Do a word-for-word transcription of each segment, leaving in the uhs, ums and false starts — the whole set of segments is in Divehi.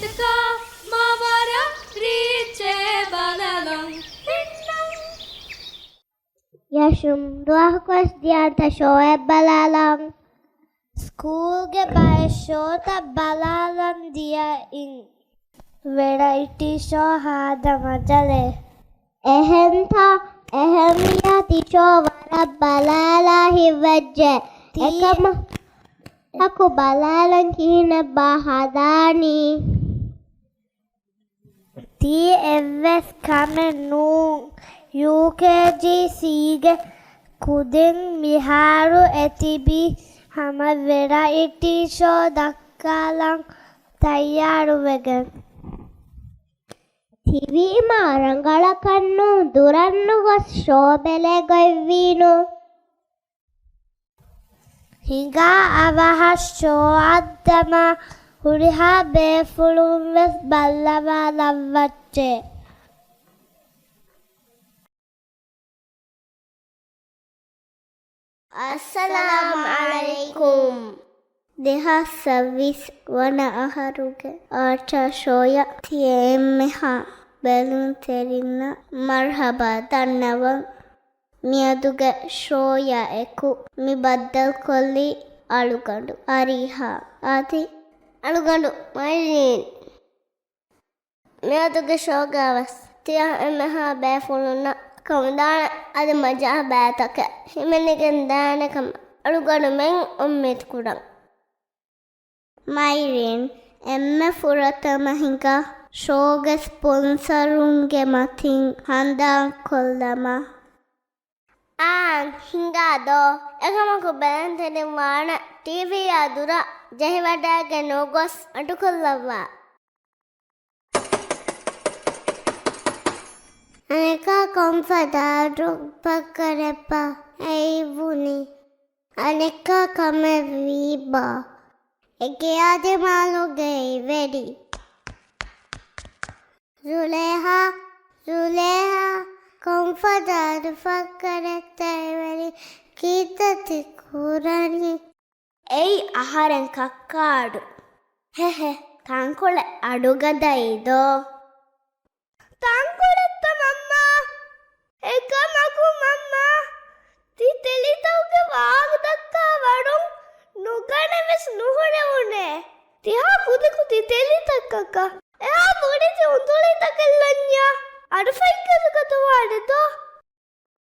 ތަކާ މާ ވަރަށް ރީއްޗޭ ބަލަލަން ހިންނަން. ޔަށުމް ދުވަހަކުވެސް ދިޔަންތަ ޝޯއެއް ބަލާލަން؟ ސްކޫލްގެ ބައެއް ޝޯތައް ބަލާލަން ދިޔައިން. ވެރައިޓީ ޝޯ ހާދަ މަޖަލެއް. އެހެންތާ؟ އެހެންވިއްޔާ ތި ޝޯ ވަރަށް ބަލާލާ ހިތްވެއްޖެ. ތީ އެކަމަކު ބަލާލަން ކިހިނެއްބާ ހަދާނީ؟ ތީ އެއްވެސް ކަމެއް ނޫން. ޔޫކޭޖީސީގެ ކުދިން މިހާރު އެތިބީ ހަމަ ވެރައިޓީ ޝޯ ދައްކާލަން ތައްޔާރުވެގެން. ތިވީމާ ރަނގަޅަކަށް ނޫން ދުރަށް ނުގޮސް ޝޯ ބެލޭ ގޮތްވީނު. ހިނގާ އަވަހަށް ޝޯއަށް ދަމާ ހުރިހާ ބޭފުޅުން ވެސް ބައްލަވާލައްވައްޗޭ. އައްސަލާމް ޢަލައިކުމް. ދެހާސް ސައްބީސް ވަނަ އަހަރުގެ އާޓާ ޝޯޔަށް ތިޔަ އެންމެހާ ބެލުންތެރިންނަށް މަރުޙަބާ ދަންނަވަން. މިއަދުގެ ޝޯޔާ އެކު މި ބައްދަލުކޮށްލީ އަޅުގަނޑު އަރީހާ އަދި އަޅުގަނޑު މައިރީން. މިއަދުގެ ޝޯގަވެސް ތިޔަ އެންމެހާ ބޭފުޅުންނަށް ކަމުދާނެ އަދި މަޖާ ބައިތަކެއް ހިމެނިގެން ދާނެ ކަމަށް އަޅުގަނޑުމެން އުއްމީދު ކުރަން. މައިރީން، އެންމެ ފުރަތަމަ ހިނގާ ޝޯގެ ސްޕޮންސަރުންގެ މަތިން ހަނދާން ކޮށްލަމާ. އާނ، ހިނގާ ދޯ؟ އެކަމަކު ބެލެންތެރިން ވާނެ ޓީވީއާ ދުރަށް ޖެހިވަޑައިގެން ނުގޮސް އަޑުކޮށްލައްވާ. އަނެއްކާ ކޮންފަދަ އަޑުއްވަކަރެއްބާ އެއީ ވުނީ؟ އަނެއްކާ ކަމެއް ވީބާ؟ އެގެޔާ ދިމާލުގައި ވެރި. ޒުލޭހާ، ޒުލޭހާ، ކޮންފަދަ އަޑުއްވަކަރެއްތަ އެވެރި؟ ކީއްތަ ތި ކުރަނީ؟ އެއީ އަހަރެން ކައްކާ އަޑު. ހެހެ، ތަންކޮޅެއް އަޑުގަދައީ ދޯ؟ ތަންކޮޅެއްތަ މަންމާ؟ އެކަމަކު މަންމާ، ތި ތެލިތަކުގެ ވާހަކަ ދައްކާ ވަރުން ނުގަނެވެސް ނުހުރެވުނޭ. ތިހާ ކުދިކުދި ތެލިތަކަކަށް އެހާ ބޮޑެތި އުނދުޅިތަކެއް ލަންޏާ އަޑު ފަތްކަށި ގަތުވާނެ ދޯ؟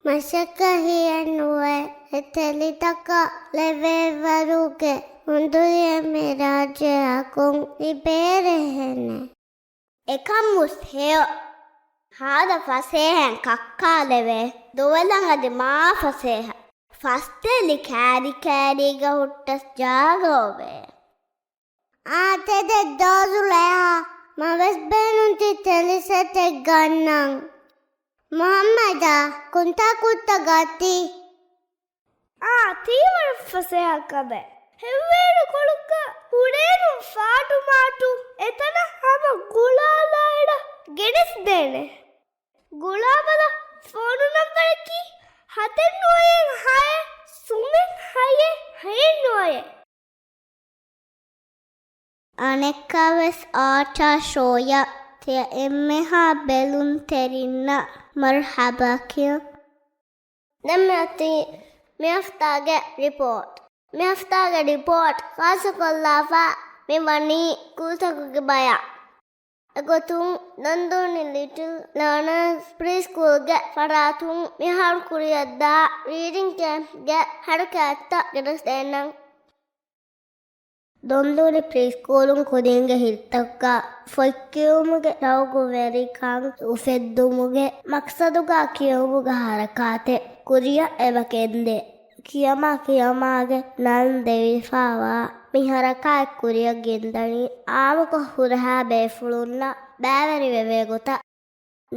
މަށަކަށް ހިއެއް ނުވޭ. އެ ތެލިތަކަށް ލެވޭ ވަރުގެ އުނދުޅިއެއް މި ރާއްޖެއަކުން މި ބޭރެއް ހެނެއް. އެކަން ވެސް ހެޔޮ. ހާދަ ފަސޭހައިން ކައްކާލެވޭ. ދޮވެލަން އަދި މާ ފަސޭހަ. ފަސް ތެލި ކާރި ކާރީގަ ހުއްޓަސް ޖާގަ އޮވޭ. އާ، ތެދެއް ދޯ ޒުލޭހާ. މަވެސް ބޭނުން ތި ތެލި ސެޓެއް ގަންނަން. މުޙައްމަދާ، ކުންތާކު ހުއްޓަ ގަތީ. އާ، ތީ ވަރަށް ފަސޭހަ ކަމެއް. ހެއްވޭރު ކޮޅުގަ ހުރޭނު ފާޓުމާޓު އެތަނަށް ހަމަ ގުޅާލާ އެޑަށް ގެނެސްދޭނެ. ގުޅާބަލަ، ފޯނު ނަންބަރަކީ ހަތެއް ނުވައެއް ހައެއް ސުމެއް ހައެއް ހައެއް ނުވައެއް. އަނެއްކާވެސް އާޓާ ޝޯޔަށް ތިޔަ އެންމެހާ ބެލުންތެރިންނަށް މަރުޙަބާ ކިޔަން. ދެން މިއޮތީ މި ހަފްތާގެ ރިޕޯޓް. މި ހަފްތާގެ ރިޕޯޓް ޚާއްޞަކޮށްލާފަ މި ވަނީ ސްކޫލްތަކުގެ ބަޔަށް. އެގޮތުން ދޮންދޫނި ލިޓިލް ލާނަރސް ޕްރީ ސްކޫލްގެ ފަރާތުން މިހާރު ކުރިއަށްދާ ރީޑިން ކޭމްޕްގެ ހަރަކާތްތައް ގެނެސްދޭނަން. ދޮންދޫނި ޕްރީ ސްކޫލުން ކުދިންގެ ހިތްތަކުގަ ފޮތްކިޔުމުގެ ޝައުގުވެރިކަން އުފެއްދުމުގެ މަޤްޞަދުގަ ކިޔުމުގެ ހަރަކާތެއް ކުރިއަށް އެބަ ގެންދޭ. ކިޔަމާ ކިޔަމާގެ ނަން ދެވިފަވާ މި ހަރަކާތް ކުރިއަށް ގެންދަނީ އާއްމުކޮށް ހުރަހާ ބޭފުޅުންނަށް ބައިވެރިވެވޭ ގޮތަށް.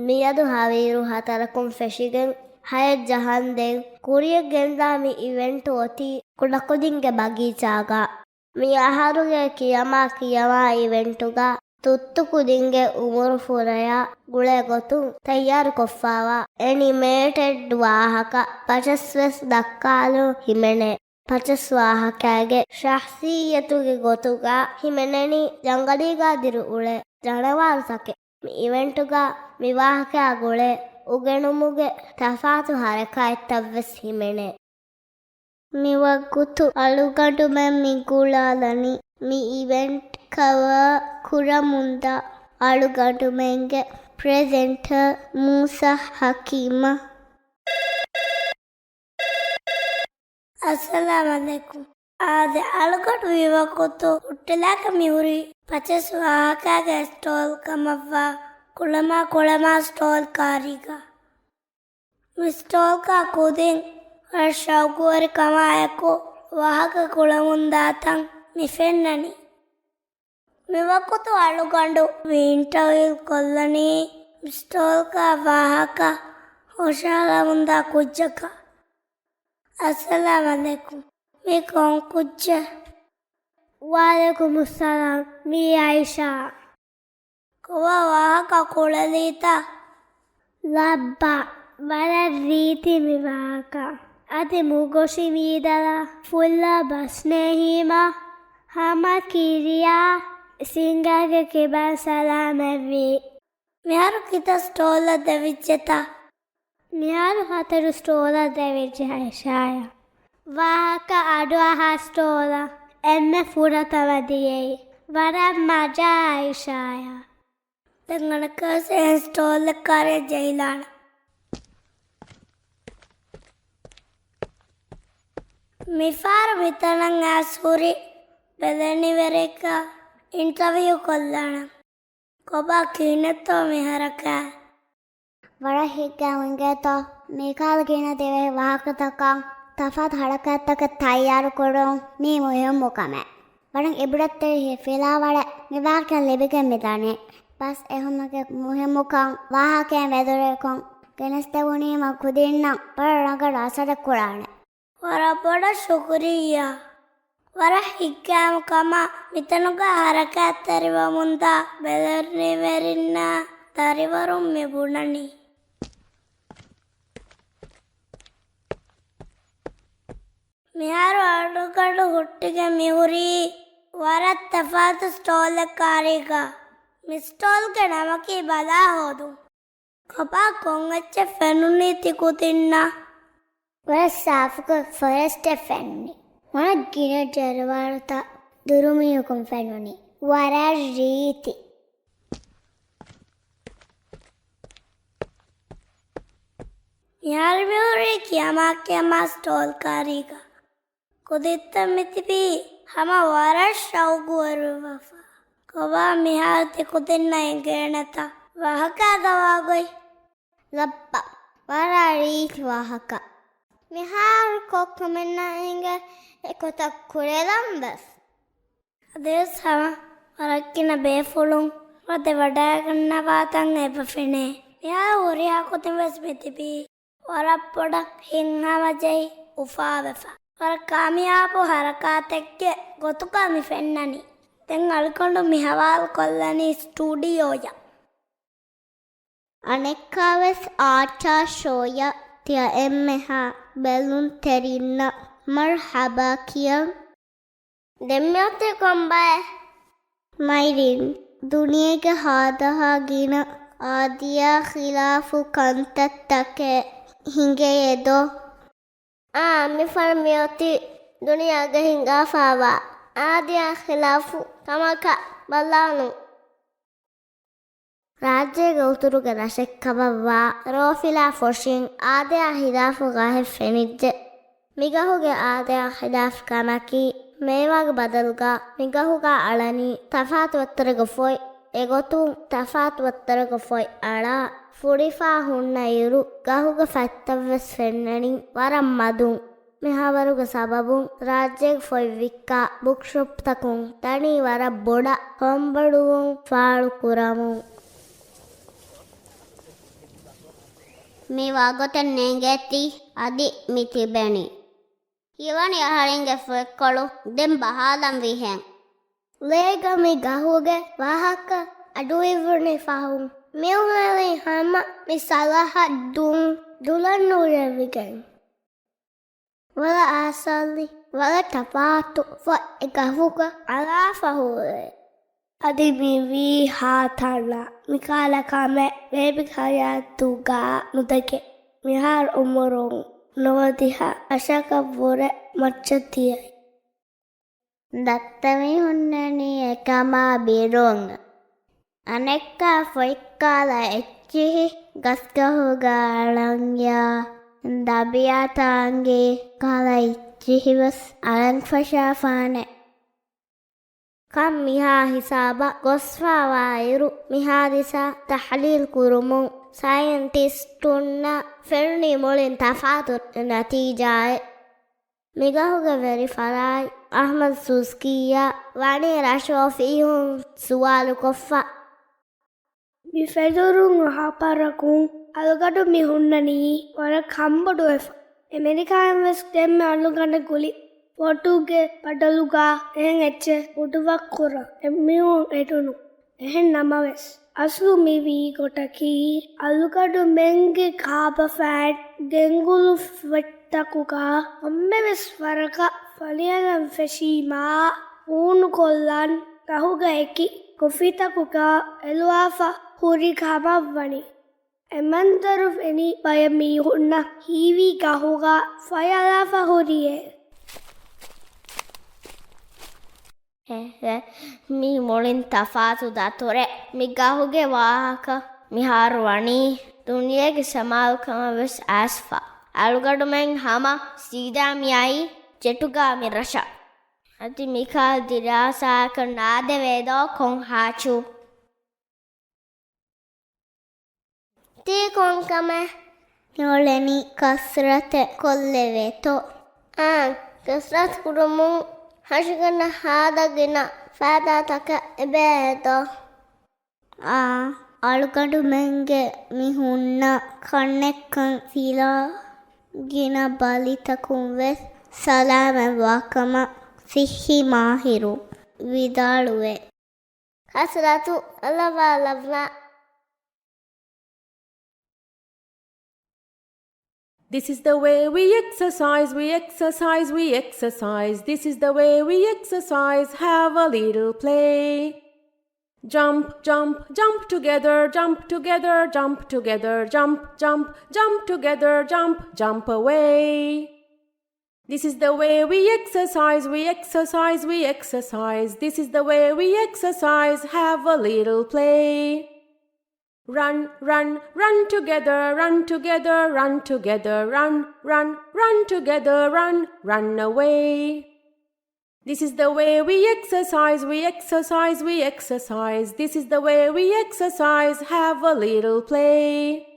މިއަދު ހަވީރު ހަތަރަކުން ފެށިގެން ހައެއް ޖަހަންދެން ކުރިއަށް ގެންދާ މި އިވެންޓު އޮތީ ކުޑަކުދިންގެ ބަގީޗާގަ. މި އަހަރުގެ ކިޔަމާ ކިޔަމާ އިވެންޓުގަ ތުއްތު ކުދިންގެ އުމުރު ފުރަޔާ ގުޅޭ ގޮތުން ތައްޔާރުކޮށްފަވާ އެނިމޭޓެޑް ވާހަކަ ޕަޗަސް ވެސް ދައްކާލުން ހިމެނޭ. ޕަޗަސް ވާހަކައިގެ ޝަޚްޞިއްޔަތުގެ ގޮތުގަ ހިމެނެނީ ޖަންގަލީގަ ދިރުއުޅޭ ޖަނަވާރުތަކެއް. މި އިވެންޓުގަ މި ވާހަކައާ ގުޅޭ އުގެނުމުގެ ތަފާތު ހަރަކާތްތައްވެސް ހިމެނޭ. މިވަގުތު އަޅުގަނޑުމެން މި ގުޅާލަނީ މި އިވެންޓް ކަވާ ކުރަމުންދާ އަޅުގަނޑުމެންގެ ޕްރެޒެންޓަރ މޫސާ ޙަކީމަށް. އައްސަލާމް ޢަލައިކުމް. އާދެ، އަޅުގަނޑު މިވަގުތު ހުއްޓިލާގަ މިހުރީ ފަސް ވާހަކައިގެ ސްޓޯލް ކަމަށްވާ ކުޅަމާ ކުޅަމާ ސްޓޯލް ކާރީގަ. މި ސްޓޯލްގަ ކުދިން ވަރަށް ޝައުގުވެރިކަމާއެކު ވާހަކަ ކުޅަމުންދާތަން މި ފެންނަނީ. މިވަގުތު އަޅުގަނޑު މި އިންޓަވިއު ކޮށްލަނީ މި ސްޓޯލްގަ ވާހަކަ ހުށަހަޅަމުންދާ ކުއްޖަކަށް. އައްސަލާމް ޢަލައިކުމް. މީ ކޮން ކުއްޖެއް؟ ވަޢަލައިކުމުއްސަލާމް. މީ އައިޝާ. ކޮބާ ވާހަކަ ކުޅެލީތަ؟ ލައްބަ، ވަރަށް ރީތި މި ވާހަކަ. އަދި މޫގޮށި މީދަލާ ފުއްލާ ބަސްނޭހީމަ ހަމަ ކިރިޔާ ސިންގާގެ ކިބައިން ސަލާމަތްވީ. މިހާރު ކިތައް ސްޓޯލްއަށް ދެވިއްޖެތަ؟ މިހާރު ހަތަރު ސްޓޯލްއަށް ދެވިއްޖެ އައިޝާޔާ. ވާހަކަ އަޑުއަހާ ސްޓޯލަށް އެންމެ ފުރަތަމަ ދިޔައީ. ވަރަށް މަޖާ އައިޝާޔާ. ދެން އަނެއްކާވެސް އެހެން ސްޓޯލްއެއް ކާރިއަށް ޖެހިލާނަން. މިފަހަރު މިތަނަށް އައިސް ހުރި ބެލެނިވެރިއެއްގަ އިންޓަވިއު ކޮށްލާނަން. ކޮބާ ކިހިނެއްތޯ މި ހަރަކާތް؟ ވަރަށް ހިތްގައިމު އިނގޭތޯ މިކަހަލަ ގިނަ ދިވެހި ވާހަކަތަކަށް ތަފާތު ހަރަކާތްތަކެއް ތައްޔާރުކުރުން މީ މުހިއްމު ކަމެއް. ވަރަށް އިބްރަތްތެރި ހިތް ފިލާވަޅެއް މި ވާހަކައިން ލިބިގެން މިދަނީ. ބަސް އެހުމެއްގެ މުހިއްމުކަން ވާހަކައިން ވެދުރެއްކޮށް ގެނެސްދެވުނީމަ ކުދިންނަށް ވަރަށް ރަނގަޅު އަސަރެއް ކުރާނެ. ވަރަށް ބޮޑަށް ޝުކުރިއްޔާ. ވަރަށް ހިތްގައިމު ކަމަށް މިތަނުގަ ހަރަކާތްތެރިވަމުންދާ ބެލެނިވެރިންނާ ދަރިވަރުން މި ބުނަނީ. މިހާރު އަޅުގަނޑު ހުއްޓިގެން މިހުރީ ވަރަށް ތަފާތު ސްޓޯލެއް ކާރީގަ. މި ސްޓޯލްގެ ނަމަކީ ބަލާ ހޯދުން. ކޮބާ ކޮން އެއްޗެއް ފެނުނީ ތި ކުދިންނަށް؟ ވަރަށް ސާފުކޮށް ފޮރެސްޓެއް ފެނުނީ. ވަރަށް ގިނަ ޖަރުވާރުތައް ދުރުމިއަކުން ފެނުނީ. ވަރަށް ރީތި. މިހާރު މިހުރީ ކިޔަމާ ކިޔަމާ ސްޓޯލް ކާރީގަ. ކުދިންތައް މިތިބީ ހަމަ ވަރަށް ޝައުގުވެރިވެފަ. ކޮބާ މިހާރު ތި ކުދިންނަށް އެނގޭނެތަ ވާހަކަ ދަވާގޮތް؟ ލައްބަ، ވަރަށް ރީތި ވާހަކަ. މިހާރު ކޮއްކޮމެންނަށް އެނގޭ އެގޮތަށް ކުރެލަން ވެސް. އަދިވެސް ހަމަ ވަރަށް ގިނަ ބޭފުޅުން ވަދެ ވަޑައިގަންނަވާތަން އެބަ ފެނޭ. މިހާރު ހުރިހާ ކުދިން ވެސް މިތިބީ ވަރަށް ބޮޑަށް ހިތްހަމަޖެހި އުފާވެފަ. ވަރަށް ކާމިޔާބު ހަރަކާތެއްގެ ގޮތުގަ މި ފެންނަނީ. ދެން އަޅުގަނޑު މި ހަވާލު ކޮށްލަނީ ސްޓޫޑިއޯއަށް. އަނެއްކާވެސް އާޓާ ޝޯއަށް ތިޔަ އެންމެހާ ބެލުންތެރިންނަށް މަރުޙަބާ ކިޔަން. ދެން މިއޮތީ ކޮންބައެއް؟ މައިރިން، ދުނިޔޭގެ ހާދަހާ ގިނަ އާދަޔާ ޚިލާފު ކަންތައްތަކެއް ހިނގެޔޭ ދޯ؟ އާ، މިފަހަރު މިއޮތީ ދުނިޔޭގަ ހިނގާފައިވާ އާދަޔާ ޚިލާފު ކަމަކަށް ބަލާނު. ރާއްޖޭގެ އުތުރުގެ ރަށެއްކަމަށްވާ ރޯފިލާ ފޮށިން އާދަޔާ ޚިލާފު ގަހެއް ފެނިއްޖެ. މިގަހުގެ އާދަޔާ ޚިލާފު ކަމަކީ، މޭވާގެ ބަދަލުގަ މިގަހުގަ އަޅަނީ ތަފާތު ވައްތަރުގެ ފޮތް. އެގޮތުން ތަފާތު ވައްތަރުގެ ފޮތް އަޅާ ފުރިފާ ހުންނައިރު، ގަހުގެ ފަތްތައްވެސް ފެންނަނީ ވަރަށް މަދުން. މި ހަބަރުގެ ސަބަބުން ރާއްޖޭގެ ފޮތް ވިއްކާ ބުކްޝޮޕްތަކުން ދަނީ ވަރަށް ބޮޑަށް ކޮންބޮޑުވުން ފާޅުކުރަމުން. މި ވާގޮތެއް ނޭނގޭތީ އަދި މި ތިބެނީ. ހީވަނީ އަހަރެންގެ ފޮތްކޮޅު ދެން ބަހާލަން ވީހެން. ލޭގަ މި ގަހުގެ ވާހަކަ އަޑުއިވުނު ފަހުން، މިއުމެލި ހަމަ މި ސަލަހައްދުން ދުލަން ނުރެވިގެން. ވަރަށް އާސާލި، ވަރަށް ތަފާތު ފޮތް އެ ގަހުގަ އަޅާފަ ހުރޭ. އަދި މިވީ ހާތަންނަ މިކަހަލަ ކަމެއް ބޭބި ހަޔާތުގަ ނުދެކެ. މިހާރު އުމުރުން ނުވަދިހަ އަށަކަށް ވުރެ މައްޗަށް ދިޔައީ. ދައްތަ މި ހުންނަނީ އެކަމާ ބިރުން. އަނެއްކާ ފޮތްކަހަލަ އެއްޗިހި ގަސްގަހުގަ އަޅަންޏާ ދަބިޔާތާނގީ ކަހަލަ އެއްޗިހިވެސް އަޅަން ފަށާފާނެ. ކަން މިހާ ހިސާބަށް ގޮސްފާވާއިރު، މި ހާދިސާ ތަޙްލީލް ކުރުމުން ސައިންޓިސްޓުންނަށް ފެނުނީ މުޅިން ތަފާތު ނަތީޖާއެއް. މިގަހުގެ ވެރިފަރާތް އަޙްމަދު ސުޒްކީއަށް ވަނީ ރަށު އޮފީހުން ސުވާލުކޮށްފަ. މި ފެދުރުން އަހަރަކުން އަޅުގަނޑު މި ހުންނަނީ ވަރަށް ކަންބޮޑުވެފަ. އެމެރިކާއިން ވެސް ދެންމެ އަޅުގަނޑަށް ގުޅި ފޮޓޯގެ ބަދަލުގަ އެހެން އެއްޗެއް އުޑުއައްކުރަން އެމީހުން އެދުނު. އެހެން ނަމަވެސް، އަސްލު މިވީ ގޮތަކީ، އަޅުގަނޑުމެންގެ ކާބަފައިން ގެންގުޅު ފޮތްތަކުގަ ކޮންމެވެސް ވަރަކަށް ފަލިއަޅަން ފެށީމާ، ހޫނުކޮށްލަން ގަހުގަ އެކި ކޮފީތަކުގަ އެލުވާފަ ހުރި ކަމަށްވަނީ. އެމަންޒަރު ފެނި ބައެއް މީހުންނަށް ހީވީ ގަހުގަ ފަޔަލާފަ ހުރިއޭ. އެހެ، މީ މުޅިން ތަފާތު ދަތުރެއް. މި ގަހުގެ ވާހަކަ މިހާރު ވަނީ ދުނިޔޭގެ ސަމާލުކަމަށް ވެސް އައިސްފަ. އަޅުގަނޑުމެން ހަމަ ސީދާ މިއައީ ޖެޓުގަ މި ރަށަށް. އަދި މިކަހަލަ ދިރާސާއަކަށް ނާދެވޭދޯ ކޮން ހާޗު؟ ތީ ކޮންކަމެއް؟ މިއުޅެނީ ކަސްރަތެއް ކޮށްލެވޭތޯ؟ އާނ، ކަސްރަތު ކުރުމުން ހަށިގަނޑަށް ހާދަ ގިނަ ފައިދާތަކެއް އެބައޭތޯ؟ އާނ، އަޅުގަނޑުމެންގެ މި ހުންނަ ކަންނެއްކަން ފިލާ ގިނަ ބަލިތަކުން ވެސް ސަލާމަތްވާކަމަށް ސިއްހީ މާހިރު ވިދާޅުވޭ. ކަސްރަތު އަލަވާލައްވާ. This is the way we exercise, we exercise, we exercise. This is the way we exercise. Have a little play. Jump, jump, jump together, jump together, jump together, jump, jump, jump together, jump, jump away. This is the way we exercise, we exercise, we exercise. This is the way we exercise. Have a little play. Run, run, run together, run together, run together, run, run, run together, run, run away. This is the way we exercise, we exercise, we exercise. This is the way we exercise. Have a little play.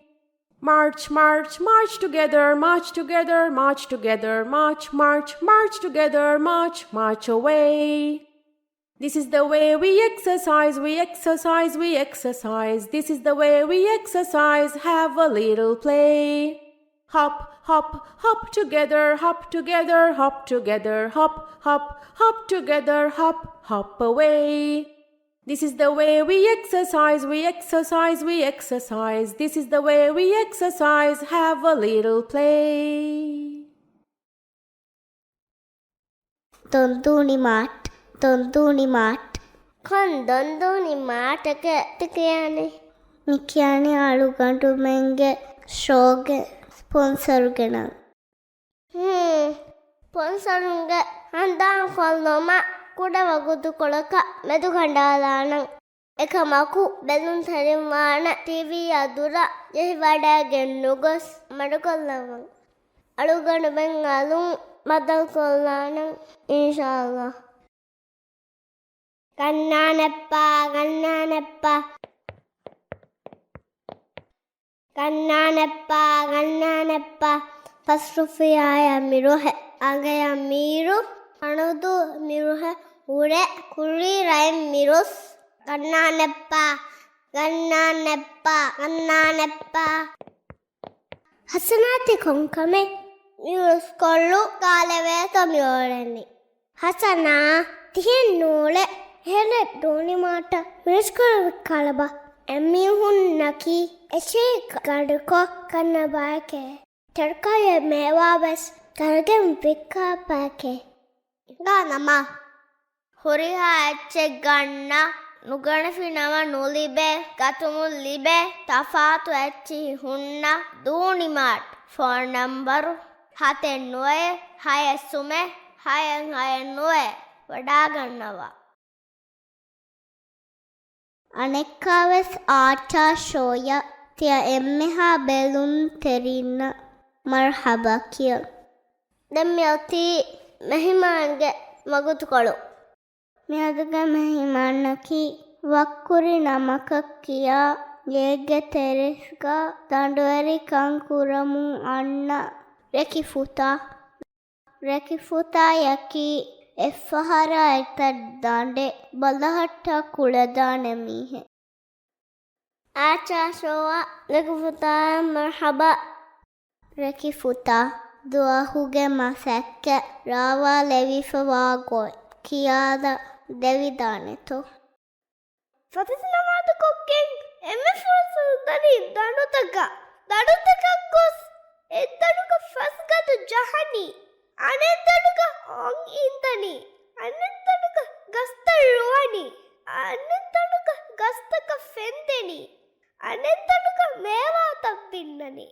March, march, march together, march together, march together, march, march, march together, march, march away. This is the way we exercise, we exercise, we exercise. This is the way we exercise. Have a little play. Hop, hop, hop together, hop together, hop together, hop, hop, hop together, hop, hop away. This is the way we exercise, we exercise, we exercise. This is the way we exercise. Have a little play. ދޮންދޫނި މާޓް، ދޮންދޫނި މާޓް. ކޮން ދޮންދޫނި މާޓަކެއް ތި ކިޔަނީ؟ މި ކިޔަނީ އަޅުގަނޑުމެންގެ ޝޯގެ ސްޕޮންސަރުގެ ނަން. ހޫން، ސްޕޮންސަރުންގެ ހަނދާން ކޮށްލުމަށް ކުޑަ ވަގުތުކޮޅަކަށް މެދުކަނޑާލާނަން. އެކަމަކު، ބެލުންތެރިން ވާނެ ޓީވީއާ ދުރަށް ޖެހިވަޑައިގެން ނުގޮސް މަޑުކޮށްލައްވަން. އަޅުގަނޑުމެން އަލުން ބަދަލުކޮށްލާނަން، އިންޝާﷲ. ގަންނާނެއްޕާ، ގަންނާނެއްޕާ. ގަންނާނެއްޕާ، ގަންނާނެއްޕާ، ފަސްރުފިޔާޔަށް މިރުހެ، އަނގަޔަށް މީރު، އަނުދޫ މިރުހެ، ހުރެ ކުރީ ރައެއް މިރުސް. ގަންނާނެއްޕާ، ގަންނާނެއްޕާ، ގަންނާނެއްޕާ. ހަސަނާ ތި ކޮންކަމެއް؟ މިރުސްކޮށްލު ކާލެވޭތޯ މިއުޅެނީ؟ ހަސަނާ، ތިހެން ނޫޅެ އެހެނެއް ދޫނިމާޓަށް މިރުސްކޮޅު ވިއްކާލަބަ. އެމީހުންނަކީ އެޗޭ ގަނޑުކޮށް ގަންނަ ބަޔެކޭ. ތަރުކާއެއް މޭވާވެސް ގަނެގެން ވިއްކާ ބަޔެކޭ. އިނގާ ނަމަ. ހުރިހާ އެއްޗެއް ގަންނަ ނުގަނެފި ނަމަ ނުލިބޭ، ގަތުމުން ލިބޭ ތަފާތު އެއްޗިހި ހުންނަ ދޫނިމާޓް ފޯން ނަންބަރު ހަތެއް ނުވައެއް ހައެއް ސުމެއް ހައެއް ހައެއް ނުވައެއް ވަޑާގަންނަވާ. އަނެއްކާވެސް އާޓާ ޝޯއަށް ތިޔަ އެންމެހާ ބެލުންތެރިންނަށް މަރުޙަބާ ކިޔަން. ދެން މިއޮތީ މެހިމާންގެ ވަގުތުކޮޅު. މިއަދުގެ މެހިމާނަކީ ވައްކުރި ނަމަކަށް ކިޔާ އޭގެ ތެރެސްގަ ދަނޑުވެރިކަން ކުރަމުން އަންނަ ރެކިފުތާ. ރެކިފުތާޔަކީ އެއްފަހަރާ އެތައް ދަނޑެއް ބަލަހައްޓާ ކުޅެދާނެ މީހެއް. އާޗާ ޝޯއަށް ރެކިފުތާއަށް މަރުޙަބާ. ރެކިފުތާ، ދުވަހުގެ މަސައްކަތް ރާވާލެވިފަވާ ގޮތް ކިޔާލަ ދެވިދާނެތޯ؟ ފަތިސް ނަމާދު ކޮށްގެން އެންމެ ފުރަތަމަ ދަނީ ދަނޑުތަކަށް. ދަނޑުތަކަށް ގޮސް އެއްދަނޑުގަ ފަސްގަދަ ޖަހަނީ. އަނެއްދަނޑުގަ އޮން އިންދަނީ. އަނެއްދަނޑުގަ ގަސްތައް ރުވަނީ. އަނެއްދަނޑުގަ ގަސްތަކަށް ފެންދެނީ. އަނެއްދަނޑުގަ މޭވާތައް ބިންނަނީ.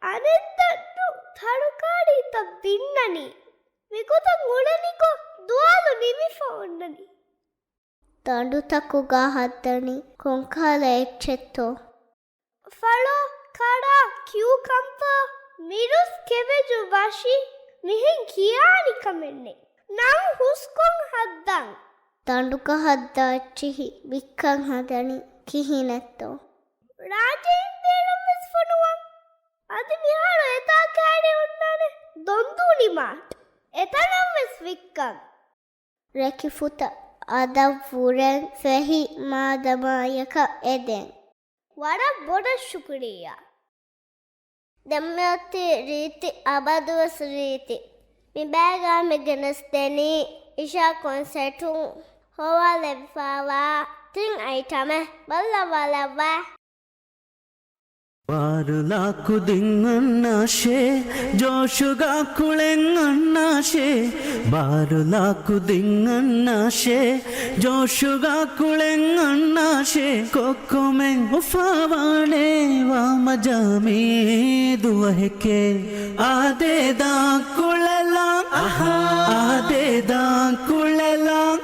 އަނެއްދަނޑު ތަރުކާރީތައް ބިންނަނީ. މިގޮތަށް އުޅެނިކޮށް ދުވާލު ނިމިފަ އޮންނަނީ. ދަނޑުތަކުގަ ހައްދަނީ ކޮންކަހަލަ އެއްޗެއްތޯ؟ ފަޅޯ، ކަރާ، ކިއުކަމްބާ، މިރުސް، ކެބެޖު، ވަށި، މިހެން ކިޔާނެ ކަމެއް ނެތް. ނަން ހުސްކޮށް ހައްދަން. ދަނޑުގަ ހައްދާ އެއްޗިހި ވިއްކަން ހަދަނީ ކިހިނެއްތޯ؟ ރާއްޖެއިން ބޭރަށްވެސް ފޮނުވަން. އަދި މިހާރު އެތާ ކައިރި އޮންނާނެ ދޮންދޫނި މާޓް. އެތަނަށްވެސް ވިއްކަން. ރެކިފުތަށް އަދަށްވުރެން ފެހި މާދަމާޔަކަށް އެދެން. ވަރަށް ބޮޑަށް ޝުކުރިއްޔާ. ދެން މިއޮތީ ރީތި، އަބަދުވެސް ރީތި. މިބައިގާ މި ގެނެސްދެނީ އިޝާ ކޮންސެޓުން ހޮވާލެވިފަވާ ތިން އައިޓަމެއް. ބައްލަވާލައްވާ. ބާރުލާ ކުދިން އަންނާށޭ، ޖޯޝުގާ ކުޅެން އަންނާށޭ. ބާރުލާ ކުދިން އަންނާށޭ، ޖޯޝުގާ ކުޅެން އަންނާށޭ. ކޮއްކޮމެން އުފާވާނޭ ވާމަޖާ މި ދުވަހެކޭ. އާދޭ ދާން ކުޅެލަން، އަހާ. އާދޭ ދާން ކުޅެލަން،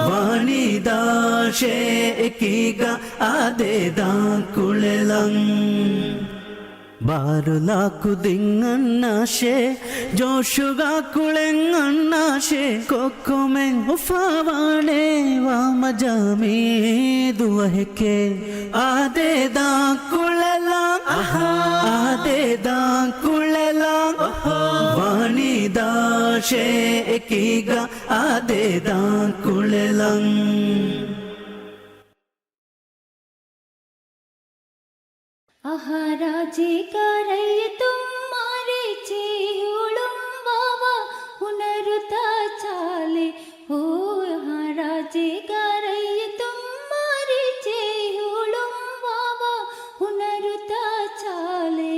ވާނީ ދާށޭ އެކީގަ. އާދޭ ދާން ކުޅެލަން. ބާރުލާ ކުދިން އަންނާށޭ، ޖޯޝުގާ ކުޅެން އަންނާށޭ. ކޮއްކޮމެން އުފާވާނޭ ވާމަޖާ މި ދުވަހެކޭ. އާދޭ ދާން ކުޅެލަން، އާދޭ ދާން ކުޅެލަން. ވާނީ ދާށޭ އެކީގަ. އާދޭ ދާން ކުޅެލަން. އަހާ ރާޖޭގަ ރައްޔިތުން މާރޭ ޗޭ އުޅުން ވާވާ ހުނަރުތައް ޗާލޭ. އޯ އަހާ ރާޖޭގަ ރައްޔިތުން މާރޭ ޗޭ އުޅުން ވާވާ ހުނަރުތައް ޗާލޭ.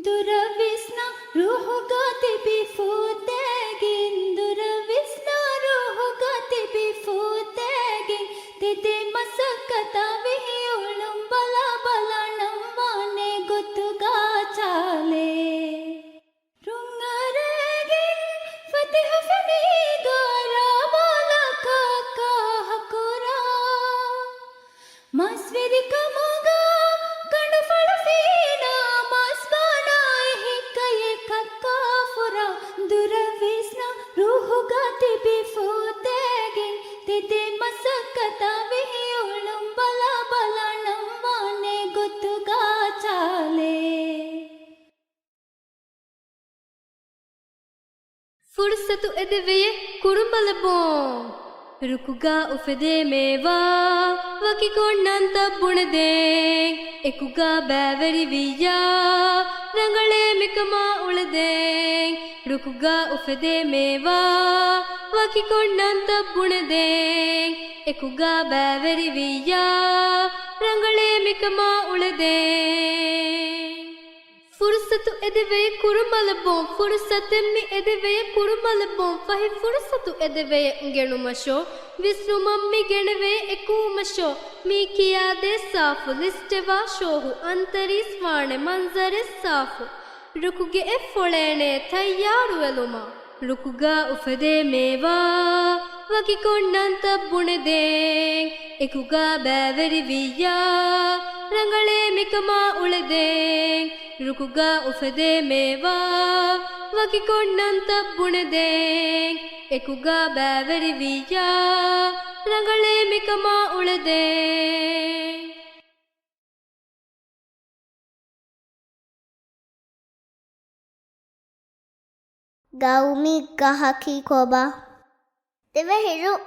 ދުރަށް ވިސްނާ ރޫހުގަ ތިބި ފޫދޭގެން، ދުރަށް ވިސްނާ ރޫހުގަ ތިބި ފޫދޭގެން، ތެދެއް މަސައްކަތާ ވިހި އުޅުން ބަލާ ބަލާ ނަންވާނެ ގޮތުގަ ޗާލޭ. ރުންއަރައިގެން ފަތިހަ ފެނީގާ ރާބާލަކަށް ކާހަކުރާ. މަސްވެރިކަމުގަ ކަނޑުފަޅު ފީނާ، މަސްބާނާ އެހިއްކައެއް ކައްކާފުރާ. ދުރަށް ވިސްނާ ރޫހުގަ ތިބި ފޫދޭގެން، ތެދެއް މަސައްކަތާ ވިހި އުޅުން ބަލާ ބަލާ ނަންވާނެ ގޮތުގަ ޗާލޭ. ފުރުސަތު އެދެވޭ ކުރުނބަލަބޯން. ރުކުގަ އުފެދޭ މޭވާ، ވަކި ކޮންނަންތައް ބުނެދޭން. އެކުގަ ބައިވެރިވިއްޔާ، ރަނގަޅޭ މިކަމާ އުޅެދޭން. ރުކުގަ އުފެދޭ މޭވާ، ވަކި ކޮންނަންތައް ބުނެދޭން. އެކުގަ ބައިވެރިވިއްޔާ، ރަނގަޅޭ މިކަމާ އުޅެދޭން. ފުރުޞަތު އެދެވޭ ކުރުމަލަބޯން، ފުރުޞަތެއް މި އެދެވޭ ކުރުމަލަބޯން، ފަހި ފުރުޞަތު އެދެވޭ ގެނުމަށޯ، ވިސްނުމަށް މި ގެނެވޭ އެކުވުމަށޯ، މި ކިޔާދޭ ސާފު ލިސްޓެއް ވާ ޝޯހު، އަންތަރީސް ވާނެ މަންޒަރެއް ސާފު، ރުކުގެ އެއް ފޮޅޭނޭ ތައްޔާރުވެލުމަށް. ރުކުގަ އުފެދޭ މޭވާ، ވަކިކޮށް ނަންތައް ބުނެދޭން. އެކުގަ ބައިވެރިވިއްޔާ، ރަނގަޅޭ މިކަމާ އުޅެދޭން. ރުކުގަ އުފެދޭ މޭވާ، ވަކިކޮށް ނަންތައް ބުނެދޭން. އެކުގަ ބައިވެރިވިއްޔާ، ރަނގަޅޭ މިކަމާ އުޅެދޭން. ގައުމީ ގަހަކީ ކޮބާ؟ ދިވެހި ރުއް.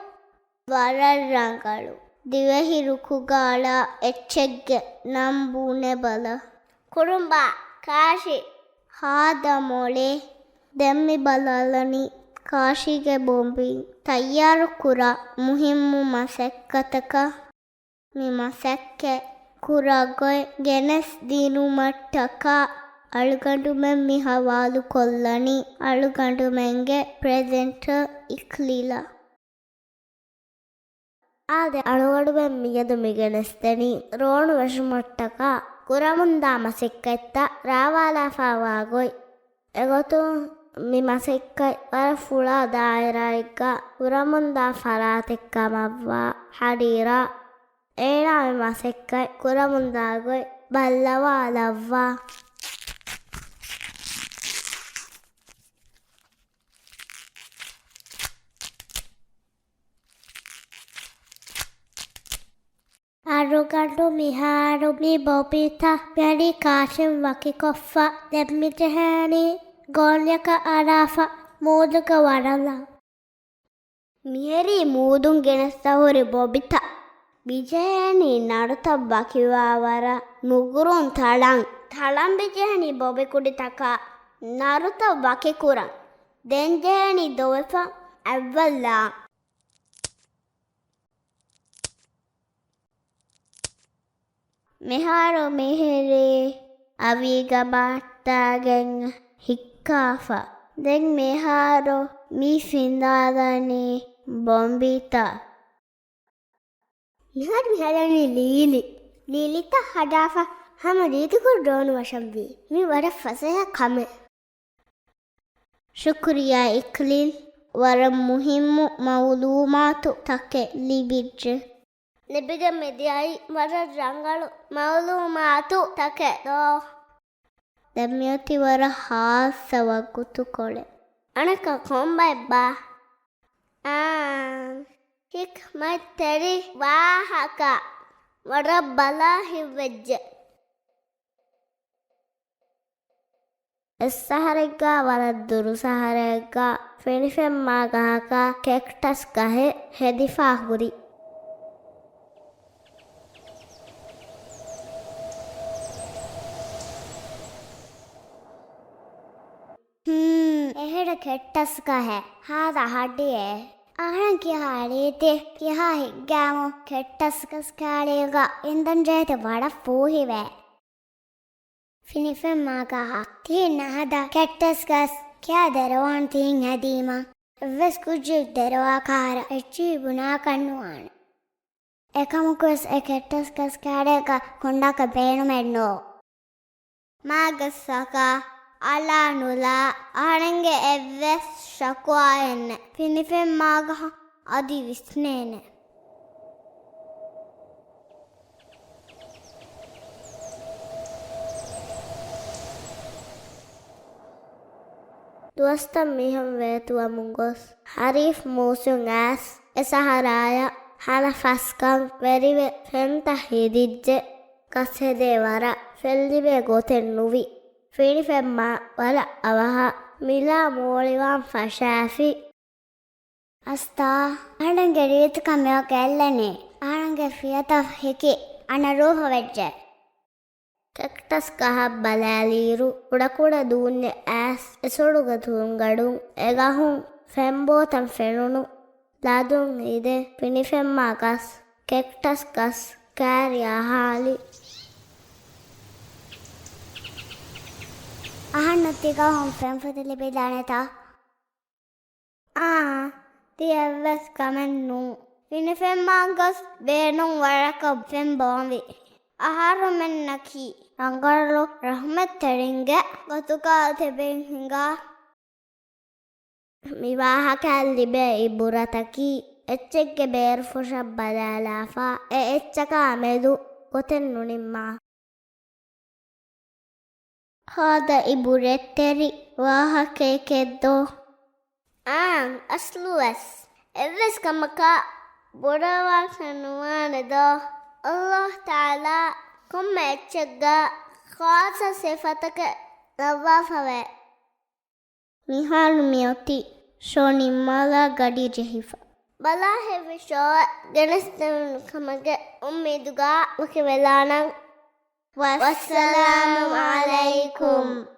ވަރަށް ރަނގަޅު. ދިވެހި ރުކުގަ އަޅާ އެއްޗެއްގެ ނަން ބުނެބަލަ. ކުރުނބާ، ކާށި. ހާދަ މޮޅޭ. ދެން މި ބަލާލަނީ ކާށީގެ ބޮމްބިން ތައްޔާރު ކުރާ މުހިއްމު މަސައްކަތަކަށް. މި މަސައްކަތް ކުރާ ގޮތް ގެނެސް ދިނުމަށްޓަކާ އަޅުގަނޑުމެން މި ހަވާލުކޮށްލަނީ އަޅުގަނޑުމެންގެ ޕްރެޒެންޓަރ އިކްލީލަށް. އާދެ، އަޅުގަނޑުމެން މިއަދު މި ގެނެސްދެނީ ރޯނު ވެށުމަށްޓަކާ ކުރަމުންދާ މަސައްކަތްތައް ރާވާލާފައިވާ ގޮތް. އެގޮތުން މި މަސައްކަތް ވަރަށް ފުޅާ ދާއިރާއެއްގަ ކުރަމުންދާ ފަރާތެއް ކަމަށްވާ ހަޑީރާ، އޭނާ މި މަސައްކަތް ކުރަމުންދާ ގޮތް ބައްލަވާލައްވާ. އަޅުގަނޑު މިހާރު މި ބޮމްބިތައް މެޑި ކާށިން ވަކިކޮށްފަ، ދެން މިޖެހޭނީ ގޯންޏަކަށް އަރާފަ މޫދުގަ ވަރަލަން. މިހެރީ މޫދުން ގެނެސްދާ ހުރި ބޮމްބިތައް. މިޖެހޭނީ ނަރުތައް ވަކިވާވަރަށް ނުގުރުން ތަޅަން. ތަޅަން މިޖެހެނީ ބޮމްބި ކުޑިތަކާ ނަރުތައް ވަކިކުރަން. ދެން ޖެހޭނީ ދޮވެފަ އަތްވައްލާ. މިހާރު މިހިރީ އަވީގަ ބައްޓާގެން ހިއްކާފަ. ދެން މިހާރު މި ފިނދާލަނީ ބޮމްބިތައް. މިހާރު މިހަދަނީ ލީލި. ލީލިތައް ހަދާފަ ހަމަ ރީތިކޮށް ރޯނު ވަށަންވީ. މި ވަރަށް ފަސޭހަ ކަމެއް. ޝުކުރިއްޔާ އިކްލީލް، ވަރަށް މުހިއްމު މައުލޫމާތު ތަކެއް ލިބިއްޖެ. ލިބިގެން މިދިޔައީ ވަރަށް ރަނގަޅު މައުލޫމާތު ތަކެއް ދޯ. ދެން މިއޮތީ ވަރަށް ހާއްސަ ވަގުތުކޮޅެއް. އަނެއްކާ ކޮންބައެއްބާ؟ އާނ، ހިކްމަތްތެރި ވާހަކަ. ވަރަށް ބަލާ ހިތްވެއްޖެ. އެއް ސަހަރެއްގަ ވަރަށް ދުރު ސަހަރެއްގަ ފިނިފެންމާ ގަހަކަށް ކެކްޓަސް ގަހެއް ހެދިފަ ހުރި. ހޫނ، އެހެރަ ކެކްޓަސް ގަހެއް ހާދަ ހަޑިއެއް. އަހަން ކިހާ ރީތި ކިހާ ހިއްގާމު ކެކްޓަސް ގަސް ކާރީގަ އިންދަން ޖެހޭތި ވަރަށް ފޫހިވޭ. ފިނިފެންމާ ގަހަށް ތިހިން ނަހަދާ ކެކްޓަސް ގަސް ކިޔާ ދެރަވާން ތިހިން ހެދީމަ އެއްވެސް ކުއްޖެއް ދެރަވާ ކަހަރަ އެއްޗިހި ބުނާކަށް ނުވާނެ. އެކަމަކުވެސް އެ ކެކްޓަސް ގަސް ކާރީގަ ކޮންޑާކަށް ބޭނުމެއް ނޯ. މާ ގަސްއަކާ އަޅާ ނުލާ އަހަރެންގެ އެއްވެސް ޝަކުވާއެއް ނެތް. ފިނިފެންމާ ގަހަށް އަދި ވިސްނޭނެ. ދުވަސްތައް މިހެން ވޭތުވަމުން ގޮސް، ހަރީފް މޫސުން އައިސް އެ ސަހަރާޔަށް ހަނަފަސްކަން ވެރިވެ ފެންތައް ހެދިއްޖެ. ގަސް ހެދޭ ވަރަށް ފެންލިބޭ ގޮތެއް ނުވި. ފިނިފެންމާ ވަރަށް އަވަހަށް މިލާ މޯޅިވާން ފަށާފި. އަސްތާ، އަހަރެންގެ ރީތިކަން މިވަގުތު ގެއްލެނީ. އަހަރެންގެ ފިޔަތައް ހިކި އަނެއް ރޫހަށް ވެއްޖެ. ކެކްޓަސް ގަހަށް ބަލާލިއިރު، ކުޑަކުޑަ ދޫންޏެއް އައިސް އެ ސޮޅުގެ ތުރުންގަޑުން އެ ގަހުން ފެންބޯތަން ފެނުނު. ލަދުން އިދެ ފިނިފެންމާ ގަސް، ކެކްޓަސް ގަސް ކާރި އަހާލި. އަހަންނަށް ތިގައުމުން ފެންފޮތެއް ލިބިދާނެތަ؟ އާނ، ތި އެއްވެސް ކަމެއް ނޫން. ފިނިފެންވާން ގޮސް ބޭނުން ވަރަކަށް ފެން ބޯންވި އަހަރުމެންނަކީ ރަނގަޅު ރަޙްމަތްތެރިންގެ ގޮތުގަ ތެބެން ހިނގާ. މި ވާހަކައަށް ލިބޭ އިބުރަތަކީ، އެއްޗެއްގެ ބޭރުފުށަށް ބަލާލާފަ، އެ އެއްޗަކާ މެދު ގޮތެއް ނުނިންމާ. ހާދަ އިބުރަތްތެރި ވާހަކައެކެއްދޯ؟ އާނ، އަސްލުވެސް. އެއްވެސް ކަމަކާ ބުރަވާކަށް ނުވާނެދޯ؟ އައްލާހު ތަޢާލާ ކޮންމެ އެއްޗެއްގަ ޚާއްޞަ ސިފަތަކެއް ލައްވާފަވޭ. މިހާރު މިއޮތީ ޝޯ ނިންމާލާ ގަޑި ޖެހިފަ. ބަލާހެއްވި ޝޯއެއް ގެނެސްދެވުނު ކަމުގެ އުއްމީދުގަ ވަކިވެލާނަން. ވައްސަލާމު ޢަލައިކުމް.